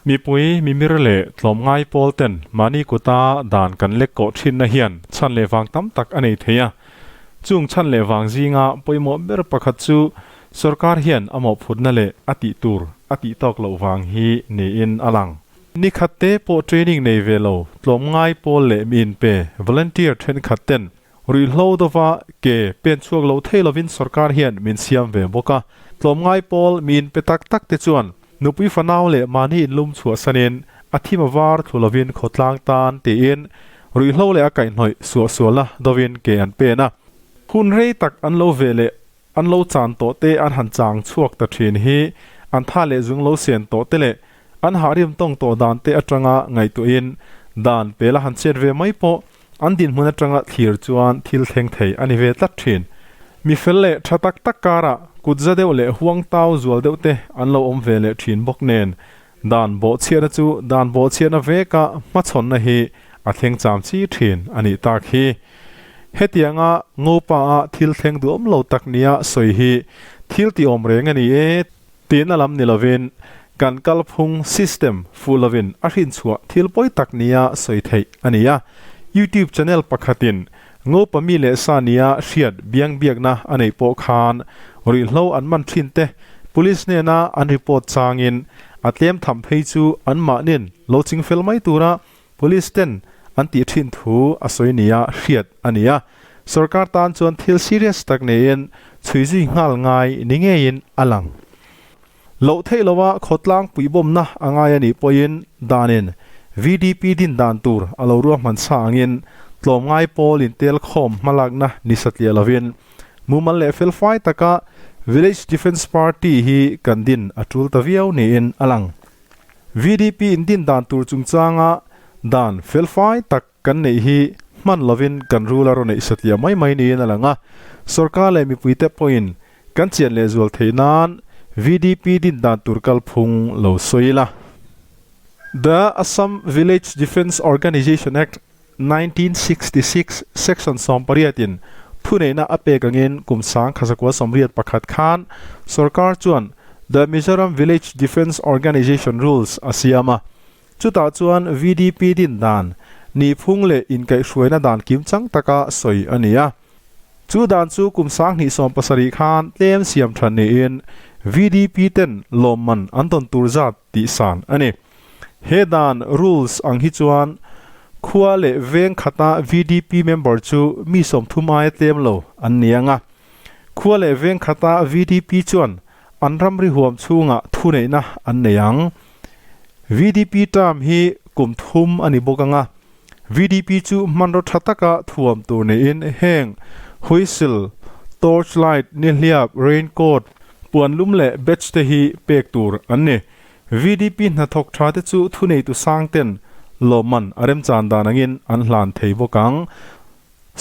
Mipui, mimir leh tlawmngai pawl ten mahni kuta dan kan lek kawh thinna hian chhan leh vang tam tak a nei thei a. Chung chhan leh vang zinga pawimawh ber pakhat chu sorkar hian a mawhphurhna leh a tih tur a tih tawk loh vang hi niin a lang. Ni khat te pawh training nei ve lo tlawmngai pawl leh mi inpe, volunteer, thenkhat ten Ruihhlo dova ke pen chhuak lo thei lovin sorkar hian min siam ve bawk a. Tlawmngai pawl mi inpe tak tak te chuan nupui fanau leh mahni inlum chhuahsanin a thim a var thlu lovin khawtlang tan tiin ruihhlo leh a kaihhnawih suahsualna dovin ke an pen a. Hun rei tak an lo ve leh an lo chan tawh te an han chang chhuak ta thin hi an tha leh zung lo sen tawh te leh an hahrim tawng tawh dan te atanga ngaihtuahin dan pela han chet ve mai pawh An dinhmun atanga thlir chuan thil thleng thei a ni ve tlat thin. Mi fel leh tha tak tak karah kut za deuh leh huang tau zual deuh te an lo awm ve leh thin bawk nen, dan bawhchhiatna chu dan bawhchhiatna veka hmachhawnna hi a thleng cham chi thin a nih tak hi. Hetianga Ngopa a thil thleng duhawm lo tak nia sawi hi thil ti awm reng a ni e. Tihna lam ni lovin, kan kalphung, system, fuh lovin a hrinchhuah thil pawi tak nia sawi theih a ni a. YouTube channel pakhatin Ngopa mi leh sa nia hriat biang biakna a neih pawh khan ruihhlo an man thin te police hnena an report changin a tlem tham phei chu anmahnin lo chingfel mai tura Police ten an tih thin thu a sawi nia hriat a ni a, sorkar tan chuan thil serious tak neiin chhui zui nghal ngai ni ngeiin a lang. Loh theih loha khawtlang puihbawmna a ngai a nih pawhin danin VDP din dan tur a lo ruahman sa angin tlawmngai pawl intel khawm hmalakna ni satliah lovin mumal leh felfai taka Village Defence Party hi kan din a tul ta viau niin a lang. VDP in din dan tur chungchanga dan felfai tak kan neih hi hman lovin kan rul a rawn neih satliah mai mai niin a lang a. Sorkar leh mipuite pawhin kan chian lehzual theih nan VDP din dan tur kalphung lo sawi ila. The Assam Village Defence Organisation Act, 1966 Section 18 in thuneihna a pek angin kum 1981 khan sorkar chuan The Mizoram Village Defence Organisation Rules a siam a. Chutah chuan VDP din dan, nihphung leh inkaihhruaina dan kimchang taka sawi a ni a. Chu dan chu kum 2017 khan tlem siam than niin VDP ten lawmman an tawn tur zat tihsan a ni. He dan, rules, ang hi chuan khua leh veng khata VDP member chu mi 30 aia tlem lo an ni ang a. Khua leh veng khata VDP chuan an ramri huam chhungah thuneihna an nei ang. VDP term hi kum thum a ni bawk ang a. VDP chu hmanraw tha taka thuam tur niin heng whistle, torchlight, nihliap, raincoat, puanlum leh badge te hi pek tur an ni. VDP hnathawk tha te chu thuneitu sang ten lawmman a remchan dan angin an hlan thei bawk ang.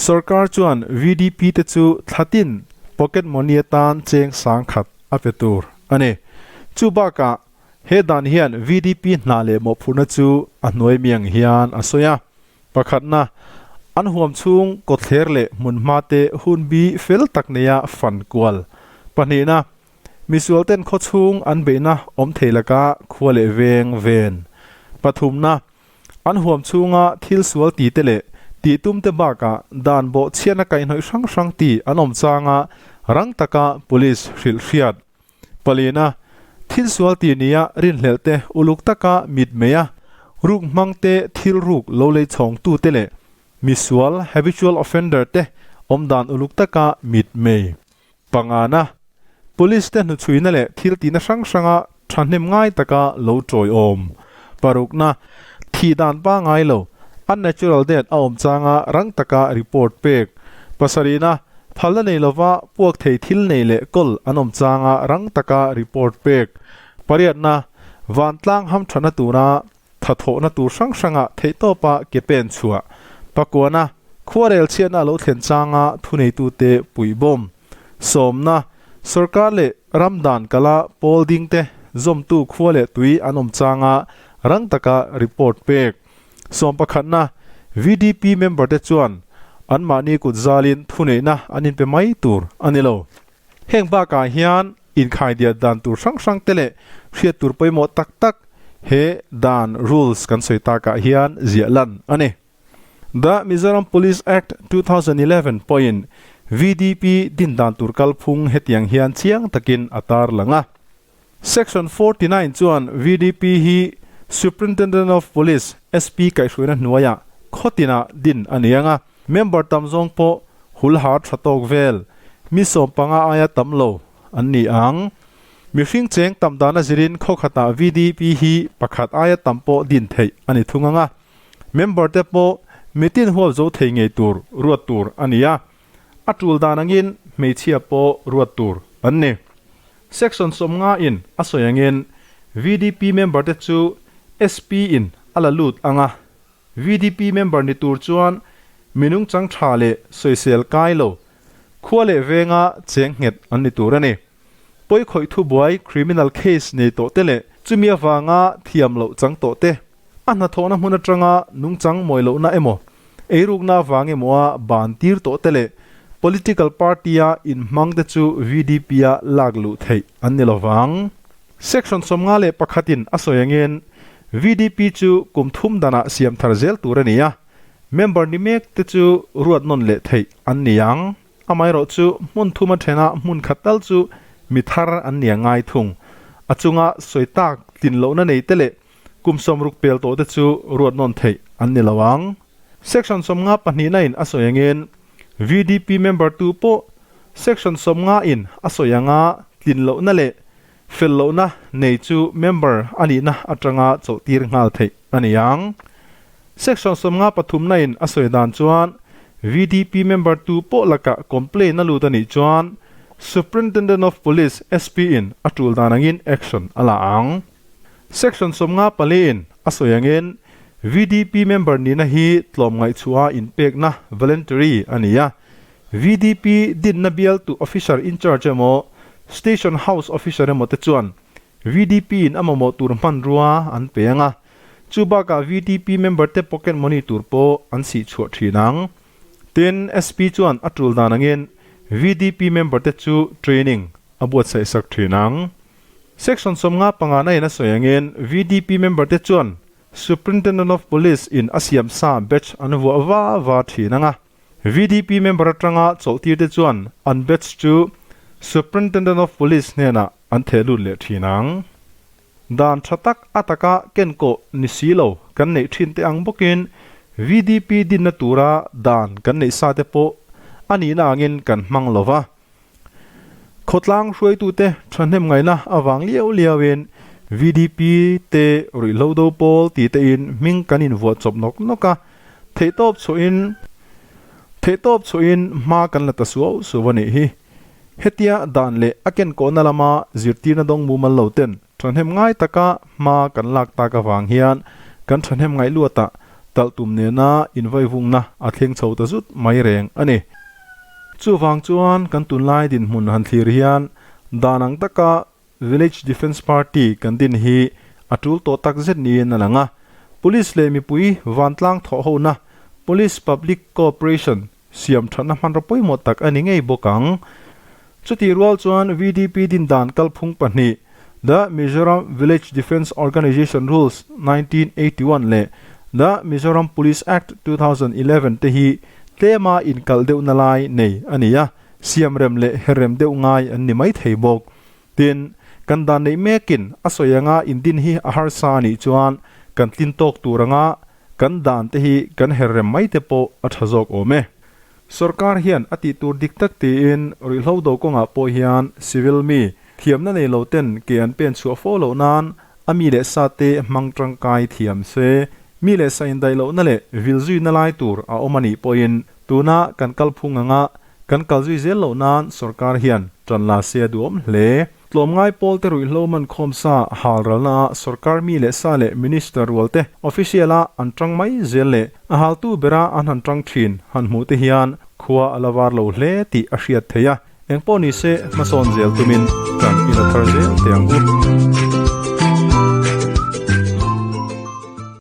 Sorkar chuan VDP te chu thlatin pocket money atan cheng sang khat a pe tur a ni. Chu bakah he dan hian VDP hna leh mawhphurhna chu a hnuai miang hian a sawi a. Pakhatna, an huam chhung kawtthler leh hmunhma te hunbi fel tak neia fan kual. Pahnihna, Misualten khawchhung an beihna awm thei laka khua leh veng ven. Pathumna, An huam chhunga thil sual ti te leh tih tum te bakah dan bawh chhiatna kaihhnawih hrang hrang ti an awm changa rang taka police hrilh hriat. Palina, Thil sual ti nia rinhlelh te uluk taka mit mei a, ruk hmang te thil ruk lo lei chhawng tu te leh misual, habitual offender, te awmdan uluk taka mit mei. Pangana, Police te hnuchhuina leh thil tihna hrang hranga thahnem ngai taka lo tawiawm. Parukna, Thih dan pangngai lo, unnatural death a awm changa rang taka report pek. Pasarihna, Phalna nei lova puak thei thil nei leh kawl an awm changa rang taka report pek. Pariatna, Vantlang hamthatna tura Thathawhna tur hrang hrangah theihtawpa ke pen chhuah. Pakuana, khuarel chhiatna a lo thlen changa thuneitute puihbawm. Sawmna, Sorkar leh ram dan kala pawl dingte zawmtu khua leh tui an awm changa rang taka report pek. Sawm pakhatna, VDP member te chuan anmahni kut zalin thuneihna an inpe mai tur a ni lo. Heng bakah hian inkhaidiat dan tur hrang hrang te leh hriat tur pawimawh tak tak He dan, rules, kan sawi takah hian ziah lan a ni. The Mizoram Police Act 2011 pawhin VDP din dan tur kalphung hetiang hian chiang takin a tar lang a. Section 49 chuan VDP hi Superintendent of Police, SP, kaihhruaina hnuaiah khawtinah din a ni ang a. Member tam zawng pawh hul har tha tawk vel, mi 15 aia tam lo an ni ang. Mihring cheng tam dana zirin khaw khatah VDP hi pakhat aia tam pawh din theih a ni thung ang a. Member te pawh mitin huap zo thei ngei tur ruat tur a ni a, a tul dan angin hmeichhia pawh ruat tur an ni. Section 50 in a sawi angin VDP member te chu SP in a la lut ang a, VDP member ni tur chuan minung chang tha leh sawisel kai lo, khua leh venga cheng nghet an ni tur a ni. Pawi khawih thubuai criminal case nei tawh te leh chumi avanga thiam loh chang tawh te, a hnathawhna hmun atanga nungchang mawi lohna emaw, eirukna avang emawa ban tir tawh te leh political party-a inhmang te chu VDP-a lak luh theih an ni lovang. Section 51 in a sawi angin VDP chu kum thum danah siam thar zel tur a ni a, member ni mek te chu ruat nawn leh theih an ni ang. Amaherawh chu hmun thuma thena hmun khat tal chu mi thar an nia ngai thung. A chunga sawi tak tlin lohna nei te leh kum 60 pel tawh te chu ruat nawn theih an ni lo ang. Section 52 in a sawi angin VDP member tu pawh Section 50 in a sawi anga tlin lohna leh fel lohna nei chu member a nihna atanga chawlhtir nghal theih a ni ang. Section 53 in a sawi dan chuan VDP member tu pawh lakah complaint a lut a nih chuan Superintendent of Police, SP, in a tul dan angin action a la ang. Section 54 in a sawi angin VDP member nihna hi tlawm ngaihchhuah inpekna, voluntary, a ni a. VDP dinna bialtu officer in charge emaw Station House officer emaw te chuan VDP in a mamawh tur hmanrua an pe ang a. Chu bakah VDP member te pocket money tur pawh an sih chhuah thin ang. Tin, SP chuan a tul dan angin VDP member te chu training a buatsaih sak thin ang. Section 55 na in a sawi angin VDP member te chuan Superintendent of Police in a siam sa batch an vuah va va thin ang a. VDP member atanga chawlhtir te chuan an batch chu Superintendent of Police hnenah an theh lut leh thin ang. Dan tha tak a taka ken kawh ni si lo kan neih thin te ang bawkin VDP dinna tura dan kan neih sa te pawh a nihna angin kan hmang lo va. Khawtlang hruaitute thahnem ngaihna avang liau liauin VDP te ruihhlo do pawl ti tein hming kan invuah chawp nawk nawk a, theihtawp chhuahin theihtawp chhuahin hma kan la ta suau suau a nih hi. Hetia dan leh a kenkawhna lama zirtirna dawng mumal lo ten thahnem ngai taka hma kan lak tak avang hian kan thahnem ngaih luatah talh tum nena invaivungna a thleng chho ta zut mai reng a ni. Chuvang chuan kan tunlai dinhmun han thlir hian dan ang taka Village Defence Party kan din hi a tul tawh tak zet niin a lang a. Police leh mipui vantlang thawhhona Police Public Cooperation siam thatna hmanraw pawimawh tak a ni ngei bawk ang. Chutih rual chuan VDP din dan kalphung pahnih, The Mizoram Village Defence Organisation Rules, 1981 leh The Mizoram Police Act, 2011 te hi tlema inkalh deuhna lai nei a ni a, siamrem leh herrem deuh ngai an ni mai thei bawk. Tin, kan dan neih mekin a sawi anga indin hi a harsa a nih chuan kan tlin tawk tur anga Kan dan te hi kan her rem mai te pawh a tha zawk awm e. Sorkar hian a tih tur dik tak tiin ruihhlo do kawngah pawh hian civil mi, thiamna nei lo ten ke an pen chhuah fo loh nan a mi leh sa te hmang tangkai thiam se, mi leh sa indaih lohna leh vil zuina lai tur a awm a nih pawhin tuna kan kalphung anga kan kal zui zel loh nan sorkar hian tan la se a duhawm hle. Tlawmngai pawl te ruihhlo man khawm sa hal ralna ah sorkar mi leh sa leh minister rual te official a an tang mai zel leh a haltu bera an han tang thin han hmuh te hian khua a la var lo hle tih a hriat theih a, engpawh ni se hmasawn zel tumin kan ina thar zel teh ang u.